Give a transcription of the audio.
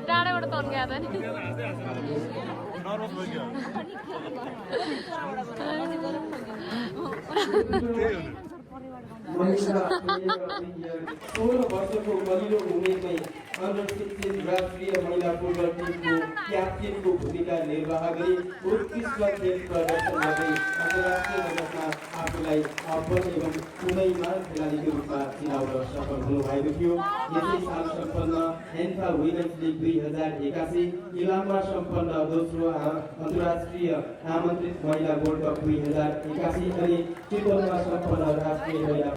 टाढेबाट तन गया था नि वर्षको कलिलो उमेरमै अन्डर-16 राष्ट्रिय महिला फुटबल टिमको क्याप्टेनको भूमिका निर्वाह गरी उत्कृष्ट खेल प्रदर्शन गर्दै अन्तर्राष्ट्रिय जगतमा आफूलाई अपन एवं कुनैमा खेलाडीको रूपमा चिनाउन सफल हुनुभएको थियो। यसै साल सम्पन्न एन्फा वुमेन्स लिग 2081 इलाममा सम्पन्न दोस्रो अन्तर्राष्ट्रिय आमन्त्रित महिला गोल्ड कप 2081 अनि चितवनमा सम्पन्न राष्ट्रिय महिला